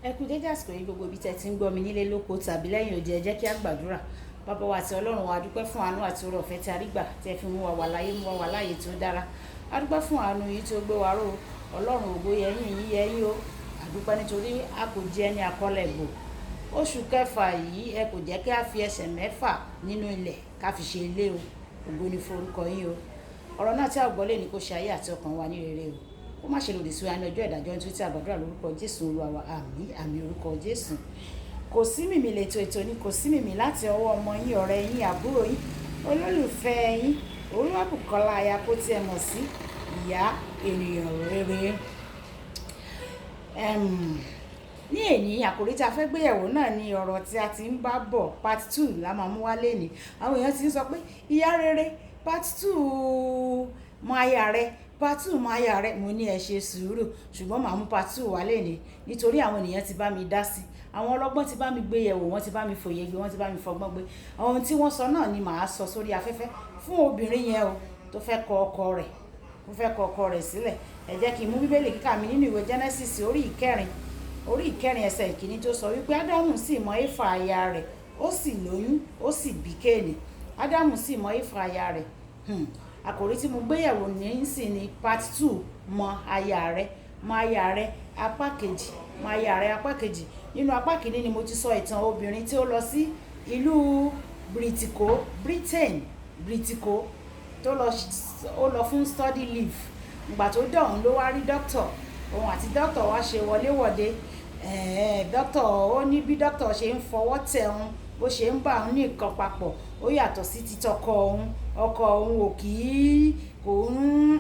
Ẹ kú dédé àsìkò yìí, gbogbo ibi tẹ́ ti ń gbọ́ mi nílé lóko tàbí lẹ́yìn odi. Ẹ jẹ́ kí a gbàdúrà. Bàbá wa àti Ọlọ́run wa, a dúpẹ́ fún àánú àti oore ọ̀fẹ́ tí a rí gbà tí ẹ fi mú wa wà láyé, mú wa wà láàyè tí ó dára. A dúpẹ́ fún àánú yìí tí ó gbé wa ró. Ọlọ́run, ògo yẹ yín, ìyìn yẹ yín o. A dúpẹ́ nítorí a kò jẹ́ ẹni àkọlẹ̀ gbò. Oṣù kẹfà yìí, ẹ kò jẹ́ kí a fi ẹsẹ̀ mẹ́fà nínú ilẹ̀ ká fi ṣe ilé o. Ògo ni fún orúkọ yín o. Ọ̀rọ̀ náà tí a gbọ́ lé ní kó ṣe ayé àti ọkàn wa ní rere o. Ó má ṣe lòdì sí wa ní ọjọ́ ìdájọ́, nítorí tí a gbàdúrà lórúkọ Jésù Olúwa wa. Àmín, àmín, orúkọ Jésù. Kò sí mímì lètò, ètò ni Kò sí mímì láti ọwọ́ ọmọ yín, ọ̀rẹ́ yín, àbúrò yín, olólùfẹ́ yín, Olúwabùkọ́lá aya kó tí ẹ mọ̀ sí ìyá ènìyàn rere. Ní èní, àkòrí tí a fẹ́ gbéyẹ̀wò náà ni ọ̀rọ̀ tí a ti ń bá bọ̀. Part two la máa mú wá lénìí. Àwọn èèyàn ti ń sọ pé, "Ìyá rere, part two mọ aya rẹ, part two mọ aya rẹ." Mo ní ẹ ṣe sùúrù, ṣùgbọ́n màá mú part two wá lénìí nítorí àwọn ènìyàn ti bá mi dá sí. Àwọn ọlọ́gbọ́n ti bá mi gbé yẹ̀wò, wọ́n ti bá mi fòye gbé, wọ́n ti bá mi fọgbọ́n gbé. Ohun tí wọ́n sọ náà ni màá sọ sórí afẹ́fẹ́ fún obìnrin yẹn o tó fẹ́ kọ ọkọ rẹ̀, tó fẹ́ kọ ọkọ rẹ̀ sílẹ̀. Ẹ jẹ́ kí n mú Bíbélì kíkà mi nínú ìwé Genesis orí ìkẹrin, orí ìkẹrin, ẹsẹ̀ ìkíní, tó sọ wípé Ádámù sì mọ Éfà aya rẹ̀, ó sì lóyún, ó sì bí Kéènì. Ádámù sì mọ Éfà aya rẹ̀. Àkòrí tí mo gbé yẹ̀wò nísìn ni part two, mọ aya rẹ, mọ aya rẹ apá kejì, mọ aya rẹ apá kejì. Nínú apá kìíní ni mo ti sọ ìtàn obìnrin tí ó lọ sí ìlú Britiko, Britain, Britiko, tó lọ, ó lọ fún study leave. Ìgbà tó dé ọ̀hún ló wá rí doctor. Òun àti doctor wá ṣe wọléwọ̀de. Doctor, ó ní bí doctor ṣe ń fọwọ́ tẹ̀ òun, bó ṣe ń bá òun ní nǹkan papọ̀, ó yàtọ̀ sí ti tọkọ òun. Ọkọ òun ò kí kò ń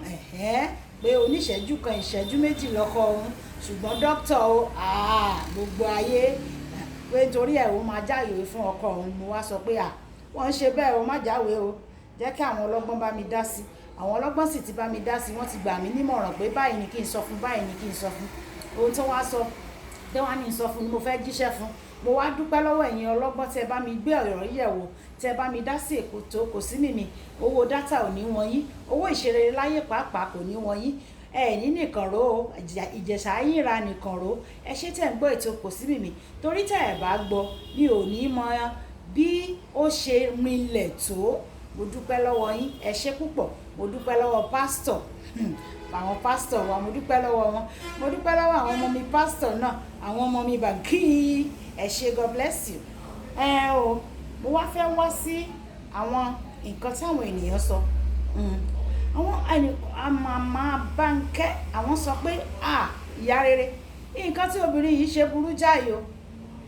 pé oníṣẹ́jú kan, ìṣẹ́jú méjì lọ́kọ òun, ṣùgbọ́n doctor o, ah, gbogbo ayé, pé nítorí ẹ̀, ó máa jáwèé fún ọkọ òun. Mo wá sọ pé, à, wọ́n ń ṣe bẹ́ẹ̀ o, má jáwèé o. Jẹ́ kí àwọn ọlọ́gbọ́n bá mi dá sí. Àwọn ọlọ́gbọ́n sì ti bá mi dá sí, wọ́n ti gbà mí nímọ̀ràn pé báyìí ni kí n sọ fún, báyìí ni kí n sọ fún. Ohun tí wọ́n á sọ, tí wọ́n á ní sọ fún ni mo fẹ́ jíṣẹ́ fún. Mo wá dúpẹ́ lọ́wọ́ ẹ̀yin ọlọ́gbọ́n tí ẹ bá mi gbé ọ̀rọ̀ yẹ̀ wò, tí ẹ bá mi dá sí èkó tó Kò sí mímì. Owó data ò ní wọ́n yín, owó ìṣeré láyé pàápàá kò ní wọ́n yín. Ẹ ní nìkan ró o, Ìjẹ̀ṣà yín ra nìkan ró. Ẹ ṣé tẹ̀ ń gbọ́ ètò Kò sí mímì, torí tí ẹ bá gbọ́, mi ò ní mọ bí ó ṣe rinlẹ̀ tó. Mo dúpẹ́ lọ́wọ́ yín, ẹ ṣé púpọ̀. Mo dúpẹ́ lọ́wọ́ pásítọ̀, àwọn pásítọ̀ wa, mo dúpẹ́ lọ́wọ́ wọn. Mo dúpẹ́ lọ́wọ́ àwọn ọmọ mi pásítọ̀ náà, àwọn ọmọ mi bàǹkì. Ẹ ṣé, God bless you. Ẹ o, mo wá fẹ́ wá sí àwọn nǹkan tí àwọn ènìyàn sọ. Àwọn ẹni, Màmá Bánkẹ́, àwọn sọ pé, "À, ìyá rere, nǹkan tí obìnrin yìí ṣe burú jáì o.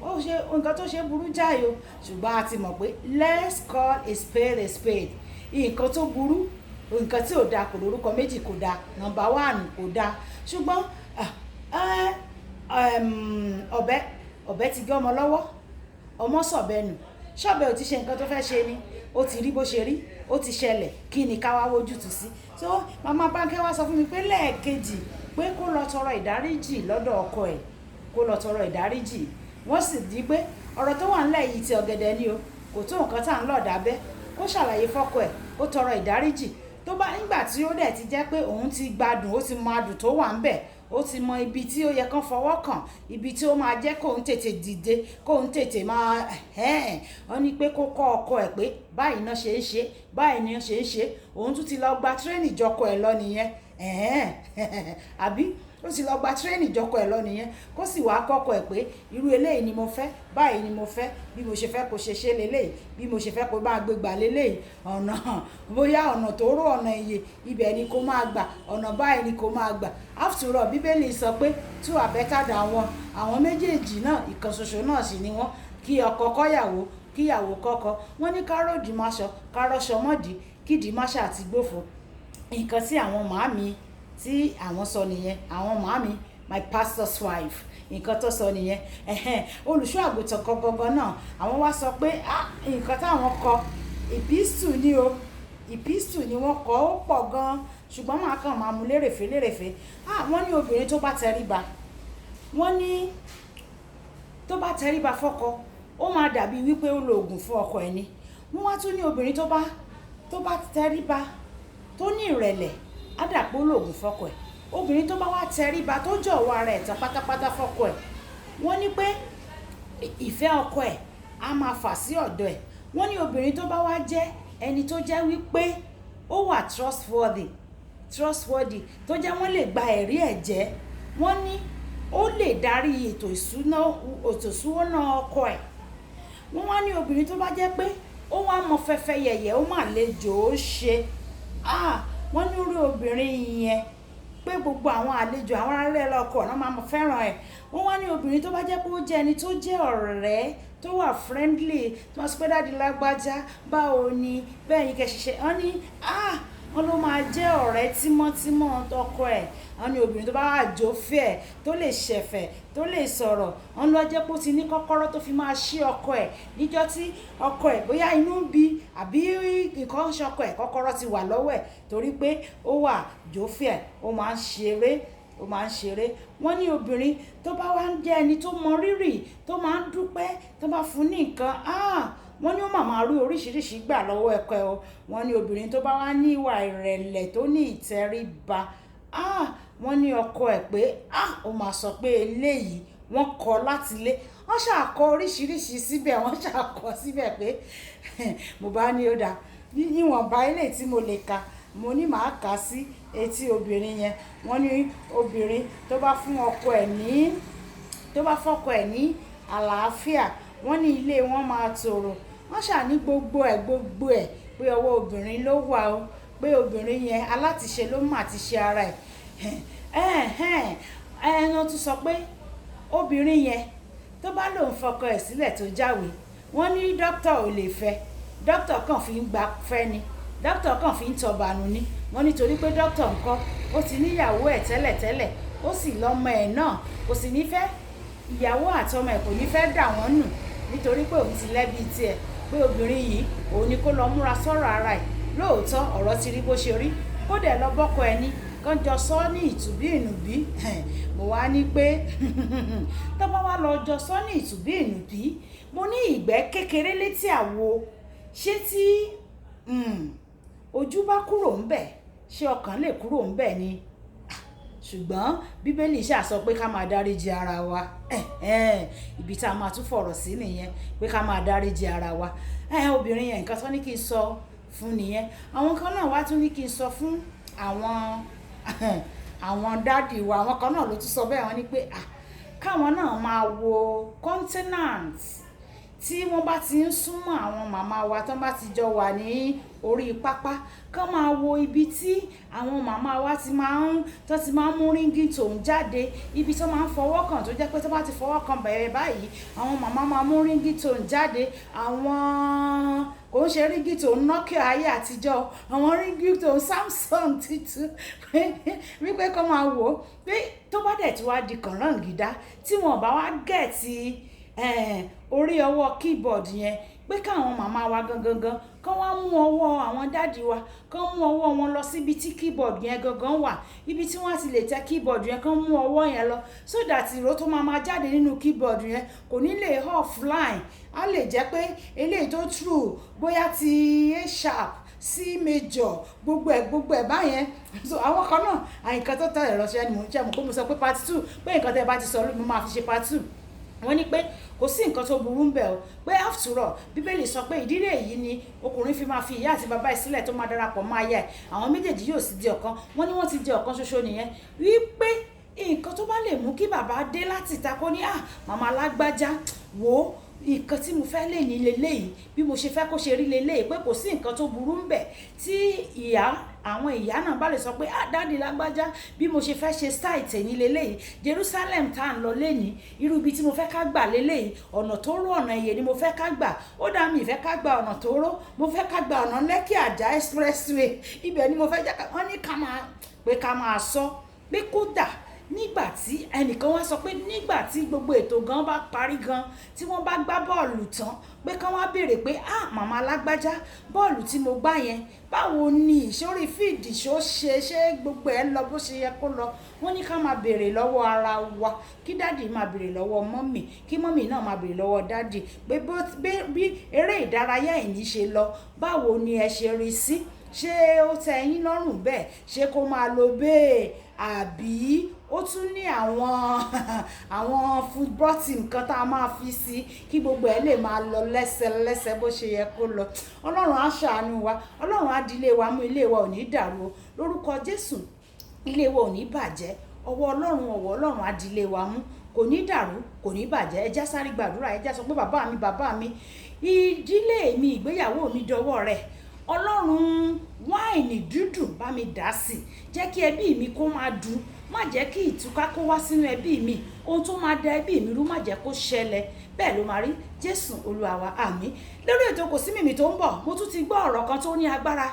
Ó ṣe nǹkan tó ṣe burú jáì o." Ṣùgbọ́n a ti mọ̀ pé let's call a spade a spade. Nǹkan tó burú, nǹkan tí ò da kò lórúkọ méjì, kò da. Number one, kò da. Ṣùgbọ́n, ọ̀bẹ, ọ̀bẹ ti gé ọmọ lọ́wọ́, ọmọ sọ̀bẹ nù. Ṣọ̀bẹ ò ti ṣe nǹkan tó fẹ́ ṣe ni? Ó ti rí bó ṣe rí, ó ti ṣẹlẹ̀. Kí ni ká wá wójútùú sí? So Màmá Bánkẹ́ wá sọ fún mi pé lẹ́ẹ̀kejì, pé kó lọ tọrọ ìdáríjì lọ́dọ̀ ọkọ ẹ̀, kó lọ tọrọ ìdáríjì. Wọ́n sì di pé ọ̀rọ̀ tó wà nílẹ̀ yìí ti ọ̀gẹ̀dẹ̀ ni o, kò tó nǹkan tá à ń lọ̀ dábẹ́. Kó ṣàlàyé fọ́kọ ẹ̀, kó tọrọ ìdáríjì. Tó bá nígbà tí ó dẹ̀ ti jẹ́ pé òun ti gbádùn, ó ti mọ adùn tó wà níbẹ̀, ó ti mọ ibi tí ó yẹ kó fọwọ́ kàn, ibi tí ó máa jẹ́ kóun tètè dìde, kóun tètè máa ẹ̀hẹ́n. Wọ́n ní pé kó kọ́ ọkọ ẹ̀ pé báyìí náà ṣe ń ṣe, báyìí ni ó ṣe ń ṣe. Òun tún ti lọ gba training jọkọ ẹ̀ lọ nìyẹn. Ẹ̀hẹ́n, àbí ó ti lọ gba training jọkọ ẹ̀ lọ nìyẹn. Kó sì wá kọ́kọ ẹ̀ pé irú eléyìí ni mo fẹ́, báyìí ni mo fẹ́, bí mo ṣe fẹ́ kó ṣe ṣe léléyìí, bí mo ṣe fẹ́ kó bá gbé gbà léléyìí. Ọ̀nà bóyá ọ̀nà tó rò, ọ̀nà ìyè, ibẹ̀ ni kó máa gbà, ọ̀nà báyìí ni kó máa gbà. After all, Bíbélì sọ pé two are better than one. Àwọn méjèèjì náà, ìkan ṣoṣo náà sì ni wọ́n. Kí ọkọ kọ́yàwó, kí ìyàwó kọ́kọ. Wọ́n ní ká ròdì máṣọ, ká rọ́ṣọ mọ́dì, kídìí máṣà àti gbófo. Nǹkan tí àwọn màámi tí àwọn sọ nìyẹn. Àwọn màámi, my pastor's wife, nǹkan tó sọ nìyẹn. Ẹ̀hẹ́n, olùṣọ́ àgùntàn kan gangan náà, àwọn wá sọ pé, ah, nǹkan táwọn kọ, epistle ni o. Epistle ni wọ́n kọ, ó pọ̀ gan. Ṣùgbọ́n màá kàn máa mú lérèfé lérèfé. Ah, wọ́n ní obìnrin tó bá tẹríba, wọ́n ní tó bá tẹríba fọ́kọ, ó máa dàbí wípé ó lo òògùn fún ọkọ ẹni. Wọ́n wá tún ní obìnrin tó bá tẹríba, tó ní ìrẹ̀lẹ̀, á dà pé ó lo òògùn fọ́kọ ẹ̀. Obìnrin tó bá wá tẹríba, tó jọ̀wọ́ ara ẹ̀ tán pátápátá fọ́kọ ẹ̀, Wọ́n ní pé ìfẹ́ ọkọ ẹ̀ á máa fà sí ọ̀dọ̀ ẹ̀. Wọ́n ní obìnrin tó bá wá jẹ́ ẹni tó jẹ́ wípé ó wà trustworthy, tó jẹ́ wọ́n lè gba ẹ̀rí ẹ̀ jẹ́, wọ́n ní ó lè darí ètò ìṣúná, ètò ìṣúná ọkọ ẹ̀. Wọ́n wá ní obìnrin tó bá jẹ́ pé ó wá mọ fẹfẹ yẹ̀yẹ̀, ó mà lè jò ó ṣe. Ah! Wọ́n ní orí obìnrin yẹn pé gbogbo àwọn àlejò, àwọn ará ilé ọkọ náà máa fẹ́ràn ẹ̀. Wọ́n wá ní obìnrin tó bá jẹ́ pé ó jẹ́ ẹni tó jẹ́ ọ̀rẹ́, tó wà friendly, tó máa sọ pé daddy lágbájá, báwo ni, bẹ́ẹ̀ ni kẹ́ ṣiṣẹ́. Wọ́n ní, ah! Wọ́n ló máa jẹ́ ọ̀rẹ́ tímọ́tímọ́ ọkọ ẹ̀. Wọ́n ní obìnrin tó bá wà jófẹ́, tó lè ṣẹ̀fẹ̀, tó lè sọ̀rọ̀, wọ́n ló jẹ́ pé ó ti ní kọ́kọ́rọ́ tó fi máa ṣí ọkọ ẹ̀ níjọ́ tí ọkọ ẹ̀ bóyá inú ń bí àbí nǹkan ń ṣe ọkọ ẹ̀, kọ́kọ́rọ́ ti wà lọ́wọ́ ẹ̀ torí pé ó wà jófẹ́, ó máa ń ṣeré, ó máa ń ṣeré. Wọ́n ní obìnrin tó bá wá ń jẹ́ ẹni tó mọ rírì, tó máa ń dúpẹ́, tó bá fún ní nǹkan, ah! Wọ́n ní ó máa máa rí oríṣiríṣi gbà lọ́wọ́ ọkọ ẹ̀ o. Wọ́n ní obìnrin tó bá wá ní ìwà ìrẹ̀lẹ̀ tó ní ìtẹríba, ah! Wọ́n ní ọkọ ẹ̀ pé, ah! Ó máa sọ pé eléyìí wọ́n kọ láti ilé. Wọ́n ṣà kọ oríṣiríṣi síbẹ̀, wọ́n ṣà kọ síbẹ̀ pé mo bá ní ó dá. Níwọ̀nba eléyìí tí mo lè ka, mo ní màá kà sí etí obìnrin yẹn. Wọ́n ní obìnrin tó bá fún ọkọ ẹ̀ ní, tó bá fọ́kọ ẹ̀ ní àlàáfíà, wọ́n ní ilé wọn máa tòrò. Wọ́n ṣà ní gbogbo ẹ̀, gbogbo ẹ̀ pé ọwọ́ obìnrin ló wà o. Pé obìnrin yẹn alátiṣe ló mà ti ṣe ara ẹ̀. Ẹ̀hẹn, wọ́n tún sọ pé obìnrin yẹn tó bá lòun fọkọ ẹ̀ sílẹ̀ tó jáwé, wọ́n ní dókítà ò lè fẹ́. Dókítà kan fi ń gba fẹ́ ni. Dókítà kan fi ń tọ̀bànú ni. Wọ́n ní torí pé dókítà ńkọ́, ó ti ní ìyàwó ẹ̀ tẹ́lẹ̀tẹ́lẹ̀, ó sì lọ́mọ ẹ̀ náà, kò sì ní fẹ́ ìyàwó àti ọmọ ẹ̀, kò ní fẹ́ dà wọ́n nù nítorí pé òun ti lẹ́bi tí ẹ̀, pé obìnrin yìí òun ni kó lọ múra sọ́rọ̀ ara ẹ̀. Lóòótọ́ ọ̀rọ̀ ti rí bó ṣe rí, kó dẹ̀ lọ bọ́kọ ẹni, kán jọ sọ ní ìtùbí ìnùbí. Mo wá ní pé tó bá wá lọ jọ sọ ní ìtùbí ìnùbí, mo ní ìgbẹ́ kékeré létí àwo. Ṣé tí, ojú bá kúrò ńbẹ̀, ṣé ọkàn lè kúrò ńbẹ̀ ni? Ṣùgbọ́n Bíbélì ṣà sọ pé ká máa dáríji ara wa. Ẹ̀hẹn, ibi tí a máa tún fọ̀rọ̀ sí nìyẹn, pé ká máa dáríji ara wa. Ẹ̀hẹn, obìnrin yẹn nǹkan tó ní kí n sọ fún nìyẹn. Àwọn kan náà wá tún ní kí n sọ fún àwọn, àwọn daddy wa. Àwọn kan náà ló tún sọ bẹ́ẹ̀, wọ́n ní pé, à, káwọn náà máa wo continent tí wọ́n bá ti ń súnmọ́ àwọn màmá wa tí wọ́n bá ti jọ wà ní orí pápá, kán máa wo ibi tí àwọn màmá wa ti máa ń, tó ti máa ń mú ringtone jáde, ibi tí wọ́n máa ń fọwọ́ kàn tó jẹ́ pé tí wọ́n bá ti fọwọ́ kan bẹ̀rẹ̀ báyìí, àwọn màmá máa mú ringtone jáde. Àwọn kò ń ṣe ringtone Nokia ayé àtijọ́, àwọn ringtone Samsung titun wípé kó máa wò ó pé tó bá dẹ̀ tí wá di kànràngídá tí wọ́n bá wá gẹ̀ẹ́tì, orí ọwọ́ keyboard yẹn, pé káwọn màmá wa gangan gan, kán wá mú ọwọ́ àwọn daddy wa, kán mú ọwọ́ wọn lọ síbi tí keyboard yẹn gangan wà, ibi tí wọ́n ti lè tẹ keyboard yẹn, kán mú ọwọ́ yẹn lọ so that ìró tó máa máa jáde nínú keyboard yẹn kò ní lè offline. A lè jẹ́ pé eléyìí tó true bóyá ti A sharp, C major, gbogbo ẹ̀ báyẹn. So àwọn kan náà, àyìnkan tó tẹ ìránṣẹ́ ni mò ń jẹ́, mo pé mo sọ pé part two, pé nǹkan tí ẹ bá ti sọ ló máa fi ṣe part two. Wọ́n ní pé kò sí nǹkan tó burú ńbẹ̀ o, pé after all Bíbélì sọ pé ìdílé yìí ni ọkùnrin fi máa fi ìyá àti bàbá ẹ̀ sílẹ̀ tó máa darapọ̀ mọ́ aya ẹ̀, àwọn méjèèjì yóò sì di ọ̀kan. Wọ́n ní wọ́n ti di ọ̀kan ṣoṣo nìyẹn. Wípé nǹkan tó bá lè mú kí bàbá dé láti ìta kó ní, "à, màmá alágbájá, wò ó, nǹkan tí mo fẹ́ lè ní leléyìí, bí mo ṣe fẹ́ kó ṣe rí leléyìí," pé kò sí nǹkan tó burú ńbẹ̀ tí ìyá, àwọn ìyá náà bá lè sọ pé, "à, daddy lágbájá, bí mo ṣe fẹ́ ṣe style tèmi leléyìí, Jerusalem tá ń lọ lénìí, irú ibi tí mo fẹ́ ká gbà leléyìí, ọ̀nà tó rọ̀, ọ̀nà ìyè ni mo fẹ́ ká gbà. Ó dá mi ìfẹ́ ká gba ọ̀nà tó rọ̀, mo fẹ́ ká gba ọ̀nà Lekki Ajah Expressway, ibẹ̀ ni mo fẹ́ jẹ́ ká." Wọ́n ní ká máa, pé ká máa sọ pé kó dà nígbà tí ẹnìkan wá sọ pé nígbà tí gbogbo ètò gan bá parí gan, tí wọ́n bá gbá bọ́ọ̀lù tán, pé kán wá béèrè pé, "à, màmá alágbájá, bọ́ọ̀lù tí mo gbá yẹn, báwo ni ìsórí field ṣó ṣe, ṣé gbogbo ẹ̀ lọ bó ṣe yẹ kó lọ?" Wọ́n ní ká máa béèrè lọ́wọ́ ara wa, kí daddy máa béèrè lọ́wọ́ mummy, kí mummy náà máa béèrè lọ́wọ́ daddy pé bí eré ìdárayá yìí ṣe lọ, báwo ni ẹ ṣe rí sí? Ṣé ó tẹ́ yín lọ́rùn bẹ́ẹ̀? Ṣé kó máa lo bẹ́ẹ̀, àbí ó tún ní àwọn football team kan tá a máa fi sí kí gbogbo ẹ̀ lè máa lọ lẹ́sẹlẹ́sẹ bó ṣe yẹ kó lọ? Ọlọ́run á ṣàánú wa, Ọlọ́run á di ilé wa mú, ilé wa ò ní dàrú o. Lórúkọ Jésù, ilé wa ò ní bàjẹ́. Ọwọ́ Ọlọ́run, ọwọ́ Ọlọ́run á di ilé wa mú, kò ní dàrú, kò ní bàjẹ́. Ẹ já sáré gbàdúrà, ẹ já sọ pé, "Bàbá mi, bàbá mi, ìdílé mi, ìgbéyàwó mi dọwọ́ rẹ̀. Ọlọ́run wáìnì dídùn, bá mi dà sí, jẹ́ kí ẹbí mi kó máa dùn. Má jẹ́ kí ìtúká kó wá sínú ẹbí mi. Ohun tó máa da ẹbí mi rú, má jẹ́ kó ṣẹlẹ̀." Bẹ́ẹ̀ ló máa rí, Jésù Olúwa wa, àmín. Lórí ètò Kò Sí Mímì tó ń bọ̀, mo tún ti gbọ́ ọ̀rọ̀ kan tó ní agbára,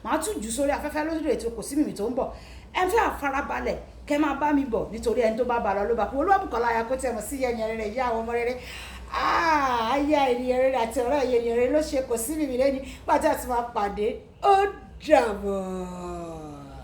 màá tún jù sórí afẹ́fẹ́ lórí ètò Kò Sí Mímì tó ń bọ̀. Ẹ fẹ́ àfarabalẹ̀ kẹ́ máa bá mi bọ̀, nítorí ẹni tó bá ba lọ ló bá kú. Olúwàbùkọ́lá aya kó tẹ̀ mọ̀ sí yẹn rere, ìyá àwọn ọmọ rere, aya ènìyàn rere àti ọ̀rẹ́ ènìyàn rere ló ṣe Kò Sí Mímì lẹ́ni pàtó àti máa pàdé. Ó dàbọ̀.